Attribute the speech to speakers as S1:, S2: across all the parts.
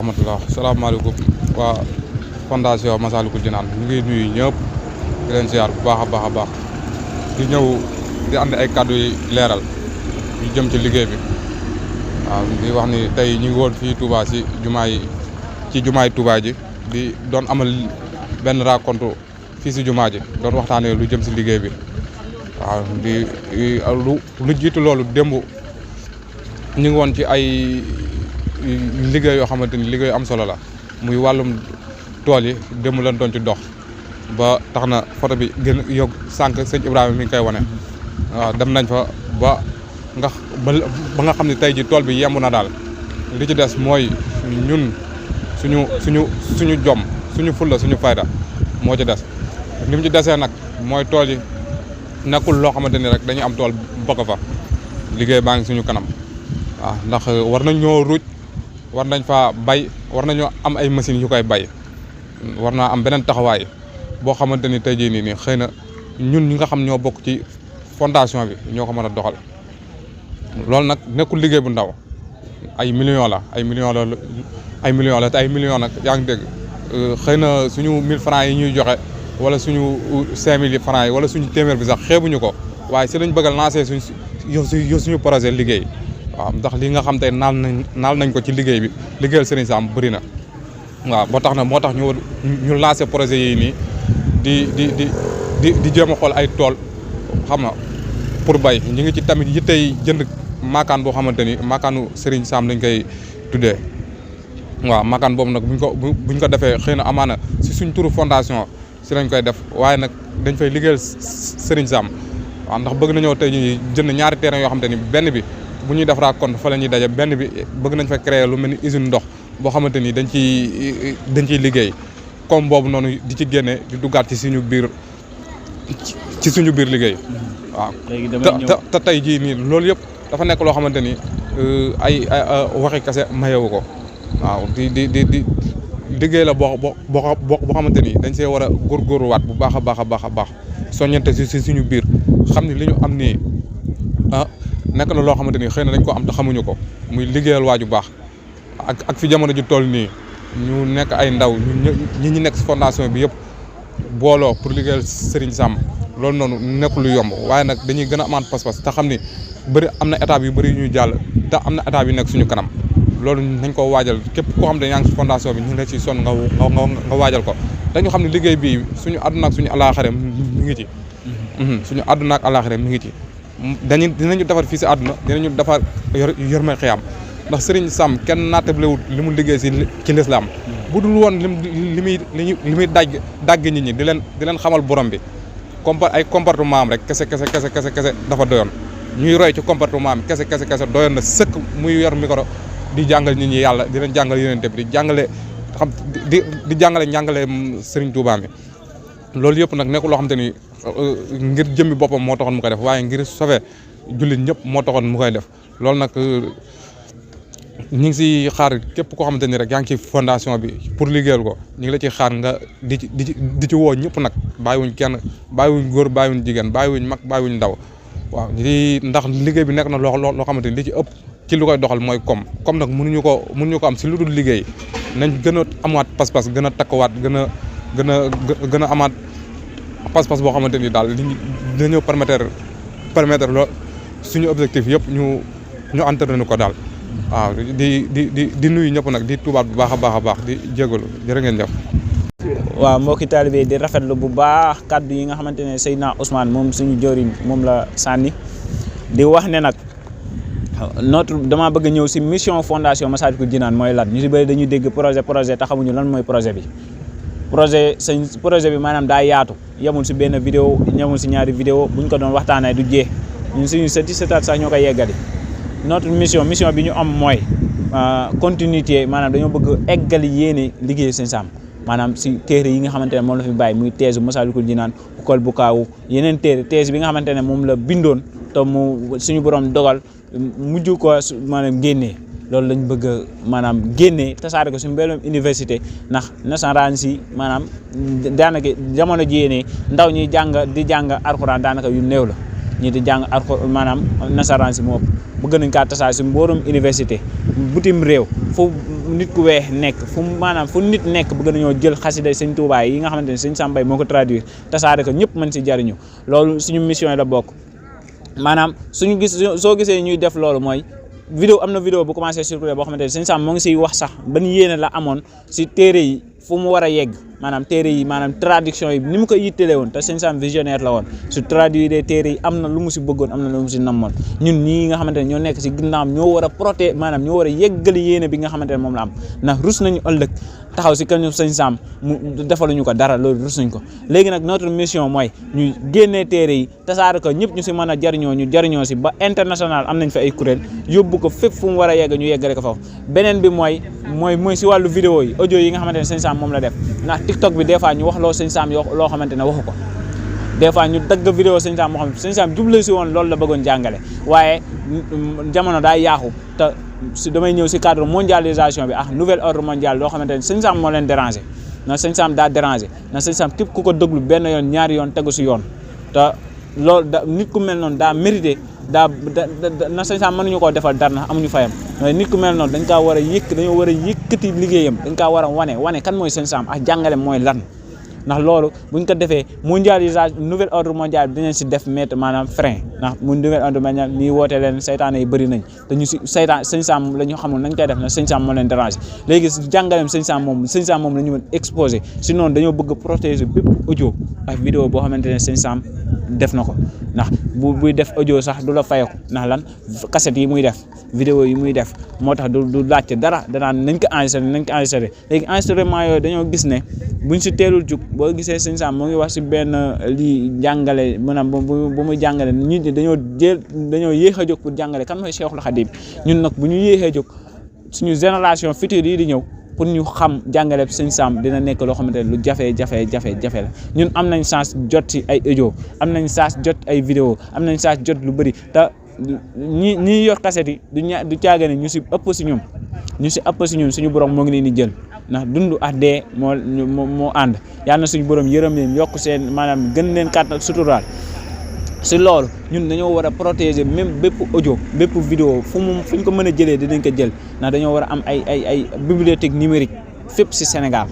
S1: rahmatullah salaamaaleykum waa fondation Massalikul Jinaan ñu ngi nuyu ñëpp di leen ziar bu baax a baax di ñëw di andi ay kàddu yi leeral yu jëm ci liggéey bi waaw di wax ni tey ñu ngi woon fii Touba ci jumaay Touba ji di doon amal benn rencontre fii ci jumaa ji doon waxtaanee lu jëm ci liggéey bi waaw di lu jiitu loolu démb ñu ngi woon ci ay liggéey yoo xamante ni liggéey am solo la muy wàllum tool yi démb lañ doon ci dox ba tax na photo bi gën a yokk sànq sëñ Ibrahima mi ngi koy wane waaw dem nañ fa ba nga xam ne tey ji tool bi yemb na daal li ci des mooy ñun suñu jom suñu fulla suñu fayda moo ci des li mu ci desee nag mooy tool yi nekkul loo xamante ni rek dañuy am tool bokk fa liggéey baa ngi suñu kanam waaw ndax war nañ ñoo ruuj war nañ fa bay war nañoo am ay machines yu koy bay war naa am beneen taxawaay boo xamante ni tey jii nii xëy na ñun ñi nga xam ñoo bokk ci fondation bi ñoo ko mën a doxal loolu nag nekkul liggéey bu ndaw ay millions la te ay millions nag yaa ngi dégg xëy na suñu 1000 francs yi ñuy joxe wala suñu 5000 francs yi wala suñu téeméer bi sax xeebuñu ko waaye si lañ bëgg a lancer suñu projet liggéey waaw ndax li nga xam tey naal nañ ko ci liggéey bi liggéeyal Serigne Sam bëri na waaw moo tax ñu lancé projet yi nii di jéem a xool ay tool xam na pour bay ñu ngi ci tamit yittey jënd maakaan boo xamante ni maakaanu Serigne Sam lañ koy tuddee waaw maakaan boobu nag buñ ko defee xëy na amaana si suñ turu fondation si lañ koy def waaye nag dañ fay liggéeyal Serigne Sam waaw ndax bëgg nañoo tey ñu jënd ñaari terrain yoo xamante ni benn bi bu ñuy def raconte fa la ñuy daje benn bi bëgg nañ fa créer lu mel ni usine ndox boo xamante ni dañ ciy liggéey comme boobu noonu di ci génne di duggaat ci suñu biir liggéey waaw. te tey jii nii loolu yëpp dafa nekk loo xamante ni ay waxi kase mayewu ko waaw di liggéey la boo xamante ni dañ see war a góorgóorluwaat bu baax a baax soññante si suñu biir xam ni li ñu am nii nekk na loo xamante ni xëy na dañ ko am te xamuñu ko muy liggéeyal waaju baax ak fi jamono ji toll nii ñu nekk ay ndaw ñi nekk si fondation bi yëpp booloo pour liggéeyal Serigne Sam loolu noonu nekk lu yomb waaye nag dañuy gën a amaat pas-pas te xam ni am na étape yu bëri yu ñuy jàll te am na étape yu nekk suñu kanam loolu nañ ko waajal képp koo xam ne yaa ngi si fondation bi ñu ngi la ci sonn nga waajal ko dañu xam ne liggéey bi suñu àdduna ak suñu alaaxira mi ngi ci suñu àdduna ak alaaxira mi ngi ci dinañu defar fii si àdduna dinañu defar yor may xiyaam ndax Serigne Sam kenn naatablewut li mu liggéey ci lislaam bu dul woon li muy dagg nit ñi di leen xamal borom bi ay comportement am rek kese dafa doyoon ñuy roy ci comportement am kese doyoon na sëkk muy yor micro di jàngal nit ñi yàlla di leen jàngal yeneen bi di jàngale njàngale Serigne Touba mi loolu yëpp nag nekk loo xam te ni ngir jëmmi boppam moo taxoon mu koy def waaye ngir sauver jullit ñëpp moo taxoon mu koy def loolu nag ñu ngi si xaar képp koo xamante ni rek yaa ngi ci fondation bi pour liggéeyal ko ñu ngi la ci xaar nga di ci woo ñëpp nag bàyyiwuñ kenn bàyyiwuñ góor bàyyiwuñ jigéen bàyyiwuñ mag bàyyiwuñ ndaw waaw ndax liggéey bi nekk na loo xamante ni li ci ëpp ci lu koy doxal mooy comme nag mënuñu ko am si lu dul liggéey nañ gën a amaat pas-pas gën a takkuwaat gën a amaat pas-pas boo xamante ni daal dinañu permettre lool suñu objectif yëpp ñu entraîné ko daal waaw di nuyu ñëpp nag di tubaat bu baax a baax di jégalu jërë ngeen jëf.
S2: waaw mbokki taalibe di rafetlu bu baax kaddu yi nga xamante ne Seydina Ousmane moom suñu jëriñ moom la sànni di wax ne nag dama bëgg ñëw si mission fondation Massalikul Jinaan mooy lan ñu si bëri dañuy dégg projet te xamuñu lan mooy projet bi. projet bi maanaam daa yaatu yemul si benn vidéo yemul si ñaari vidéo buñ ko doon waxtaanee du jeex ñun suñu sëtaat sax ñoo koy yeggali notre mission bi ñu am mooy continuité maanaam dañoo bëgg eggali yéene liggéey Serigne Sam maanaam si téere yi nga xamante ne moom la fi bàyyi muy thèse Massalikul Jinaan Ukol Bukaawu yeneen thèse bi nga xamante ne moom la bindoon te mu suñu borom dogal mujj ko maanaam génnee loolu lañ bëgg a maanaam génnee tasaare ko suñu mbéyum université ndax nasaraan si maanaam daanaka jamono jii nii ndaw ñi di jàng alxuraan daanaka yu néew la ñii di jàng maanaam nasaraan si moo ëpp bëgg nañ kaa tasaare si mboorum université butim réew fu nit ku weex nekk fu nit nekk bëgg nañoo jël xasida sëñ Tuubaa yi nga xamante ne sëñ Sam Mbaye moo ko traduire tasaare ko ñëpp mën si jariñu loolu suñu mission la bokk. maanaam soo gisee ñuy def loolu mooy am na vidéo bu commencé circuler boo xamante ne sëñ Sam moo ngi siy wax sax ban yéene la amoon si téere yi fu mu war a yegg maanaam téere yi maanaam traduction yi ni mu ko yittelee woon te sëñ Sam visionnaire la woon su traduire téere yi am na lu mu si bëggoon am na lu mu si namoon ñun ñii nga xamante ne ñoo nekk si ginnaawam ñoo war a protéger maanaam ñoo war a yeggali yéene bi nga xamante ne moom la am ndax rus nañu ëllëg taxaw si kañu sëñ Sam mu defaluñu ko dara loolu rus nañ ko léegi nag notre mission mooy ñu génnee téere yi tasaare ko ñëpp ñu si mën a jariñoo si ba international am nañ fa ay kuréel yóbbu ko fépp fu mu war a yegg ñu yeggale ko foofu beneen bi mooy si wàllu vidéo yi audio yi nga xamante ne sëñ Sam moom la def ndax TikTok bi des fois ñu wax loo sëñ Sam loo xamante ne waxu ko des fois ñu dagg vidéo sëñ Sam moo xam sëñ Sam jublu si woon loolu la bëggoon jàngale waaye jamono daa yaaxu te damay ñëw si cadre mondialisation bi nouvel ordre mondial loo xamante ne sëñ Sam moo leen déranger na sëñ Sam daa déranger na sëñ Sam képp ku ko déglu benn yoon ñaari yoon tegu si yoon te loolu nit ku mel noonu daa mérité na sëñ Sam mënuñu koo defal dara ndax amuñu fayam mais nit ku mel noonu dañoo war a yëkkati liggéeyam dañ kaa war a wane kan mooy sëñ Sam ak jàngale mooy lan ndax loolu buñ ko defee mondialisation nouvel ordre mondial bi dinañ si def mettre maanaam frein ndax mu nouvel ordre mondial nii woote leen saytaane yi bëri nañ te ñu si sëñ Sam la ñu xamul nañ koy def na sëñ Sam moo leen déranger léegi jàngaleem sëñ Sam moom la ñu mën exposé sinon dañoo bëgg protéger bépp audio ak vidéo boo xamante ne sëñ Sam def na ko ndax buy def audio sax du la fayeku ndax lan cassette yi muy def vidéo yi muy def moo tax du laajte dara danaan nañ ko enregistré léegi enregistrement yooyu dañoo gis ne buñ si teelul jug boo gisee sëñ Sam moo ngi wax si benn lii jàngale maanaam bu muy jàngale nit ñi dañoo yéex a jóg pour jàngale kan mooy Cheikhul Khadim ñun nag bu ñu yéexee jóg suñu génération future yi di ñëw pour ñu xam jàngale sëñ Sam dina nekk loo xamante ne lu jafe la ñun am nañ chance jot si ay audio am nañ chance jot ay vidéo am nañ chance jot lu bëri te ñi yor cassette yi du caaga ne ñu si ëpp si ñun suñu borom moo ngi leen di jël ndax dund ak dee moo ànd yàlla na suñu borom yërëm leen yokk seen maanaam gën leen kàttan suturaal si loolu ñun dañoo war a protéger même bépp audio bépp vidéo fu ñu ko mën a jëlee dinañ ko jël ndax dañoo war a am ay bibliothèque numérique fépp si Sénégal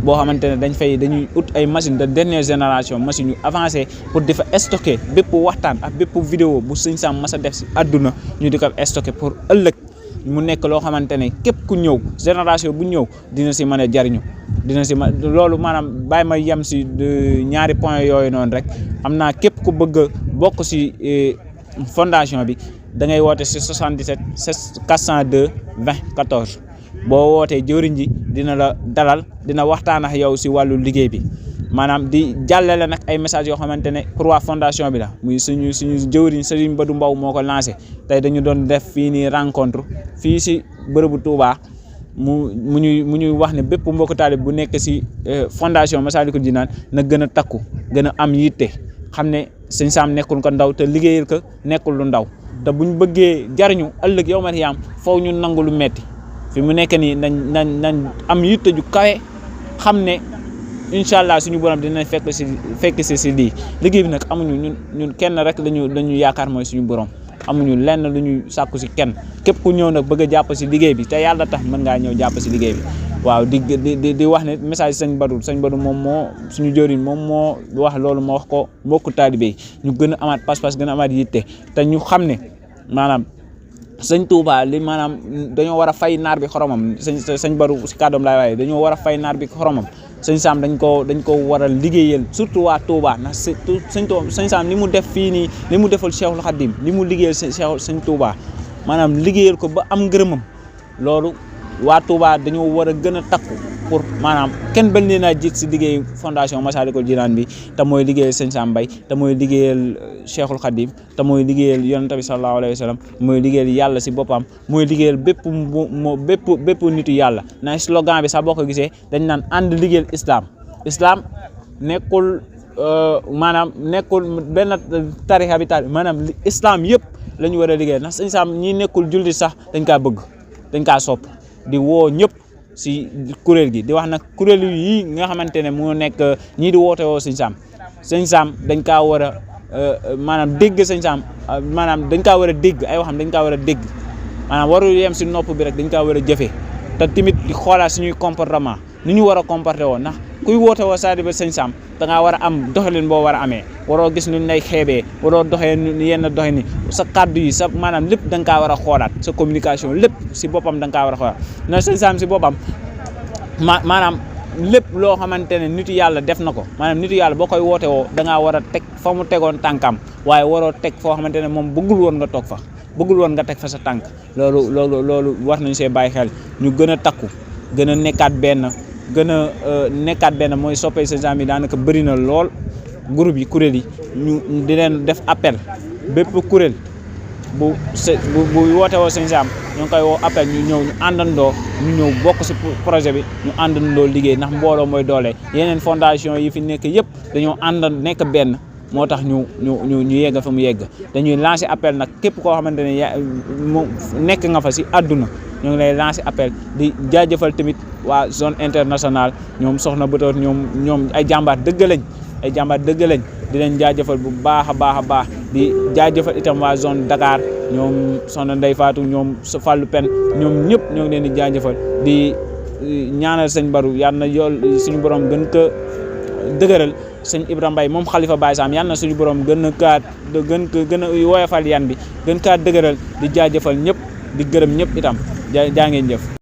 S2: boo xamante ne dañuy ut ay machine de dernière génération machine yu avancé pour di fa stocker bépp waxtaan ak bépp vidéo bu sëñ Sam mas a def si àdduna ñu di ko stocker pour ëllëg mu nekk loo xamante ne képp ku ñëw génération bu ñëw dina si mën a jariñu loolu maanaam bàyyi ma yem si ñaari point yooyu noonu rek am naa képp ku bëgg a bokk si fondation bi da ngay woote si 77 402 20 14 boo wootee jëwriñ ji dina la dalal dina waxtaan ak yow si wàllu liggéey bi maanaam di jàllale nag ay message yoo xamante ne pour waa fondation bi la muy suñu jëwriñ Serigne Badou Mbow moo ko lancé tey dañu doon def fii nii rencontre fii si bërëbu Touba mu ñuy wax ne bépp mbokk taalib bu nekk si fondation Massalikul Jinaan na gën a takku gën a am yitte xam ne sëñ Sam nekkul ko ndaw te liggéeyal ko nekkul lu ndaw te buñ bëggee jariñu ëllëg yow ma yaam foofu ñu nangu lu metti fi mu nekk nii nañ am yitte ju kawe xam ne incha allah suñu borom dinañ fekk si lii liggéey bi nag amuñu ñun kenn rek lañu yaakaar mooy suñu borom amuñu lenn lu ñuy sàkku si kenn képp ku ñëw nag bëgg a jàpp si liggéey bi te yàlla tax mën ngaa ñëw jàpp si liggéey bi waaw di wax ne message sëñ Badou moom moo suñu jëriñ moom moo wax loolu moo wax ko mbokku taalibe yi ñu gën a amaat pas-pas gën a amaat yitte te ñu xam ne maanaam sëñ Touba li maanaam dañoo war a fay naar bi xoromam sëñ Badou si kàddoom laay waaye dañoo war a fay naar bi xoromam sëñ Sam dañ ko war a liggéeyal surtout waa Touba ndax sëñ Sam li mu def fii nii li mu defal Cheikhul Khadim li mu liggéeyal sëñ Touba maanaam liggéeyal ko ba am ngërëmam loolu waa Touba dañoo war a gën a takku pour maanaam kenn bañ leen a jiit si liggéey fondation Massalikul Jinaan bi te mooy liggéeyal sëñ Sam Mbaye te mooy liggéeyal Cheikhul Khadim te mooy liggéeyal yonent bi sallallahu alayhi wa sallam mooy liggéeyal yàlla si boppam mooy liggéeyal bépp nitu yàlla na slogan bi sax boo ko gisee dañ naan ànd liggéeyal islam nekkul maanaam nekkul benn tarixa bi maanaam islam yëpp la ñu war a liggéeyal ndax sëñ Sam ñi nekkul jullit sax dañ kaa bëgg dañ kaa sopp di woo ñëpp si kuréel gi di wax nag kuréel yi nga xamante ne moo nekk ñii di woote woo sëñ Sam dañ kaa war a maanaam dégg sëñ Sam maanaam dañ kaa war a dégg ay waxam dañ kaa war a dégg maanaam warul yem si nopp bi rek dañ kaa war a jëfee te tamit di xoolaat suñuy comportement ni ñu war a comporté woon ndax kuy woote woo saa di ba sëñ Sam da ngaa war a am doxalin boo war a amee waroo gis nuñ lay xeebee waroo doxee yenn doxe ni sa kàddu yi sa maanaam lépp da nga kaa war a xoolaat sa communication lépp si boppam da nga kaa war a xoolaat na sëñ Sam si boppam maanaam lépp loo xamante ne nitu yàlla def na ko maanaam nitu yàlla boo koy woote woo da ngaa war a teg fa mu tegoon tànkam waaye waroo teg foo xamante ne moom bëggul woon nga toog fa bëggul woon nga teg fa sa tànk loolu war nañu see bàyyi xel ñu gën a takku gën a nekkaat benn mooy soppee sëñ Sam yi daanaka bëri na lool groupe yi kuréel yi ñu di leen def appel bépp kuréel bu woote woo sëñ Sam ñu ngi koy woo appel ñu ñëw ñu àndandoo ñu ñëw bokk si projet bi ñu àndandoo liggéey ndax mbooloo mooy doole yeneen fondation yi fi nekk yëpp dañoo nekk benn moo tax ñu yegg fa mu yegg dañuy lancer appel nag képp koo xamante ne nekk nga fa si àdduna ñu ngi lay lancer appel di jaajëfal tamit waa zone internationale ñoom soxna Batoor ñoom ay jàmbaar dëgg lañ di leen jaajëfal bu baax a baax di jaajëfal itam waa zone Dakar ñoom soxna Ndeye Fatou ñoom Fallou Pen ñoom ñëpp ñoo ngi leen di jaajëfal di ñaanal sëñ Baru yal na yool suñu borom gën ko dëgëral sëñ Ibrahima Mbaye moom xalifa Baye Sam yal na suñu borom gën a woyofal yan bi gën kaa dëgëral di jaajëfal ñëpp di gërëm ñëpp itam jaa ngeen jëf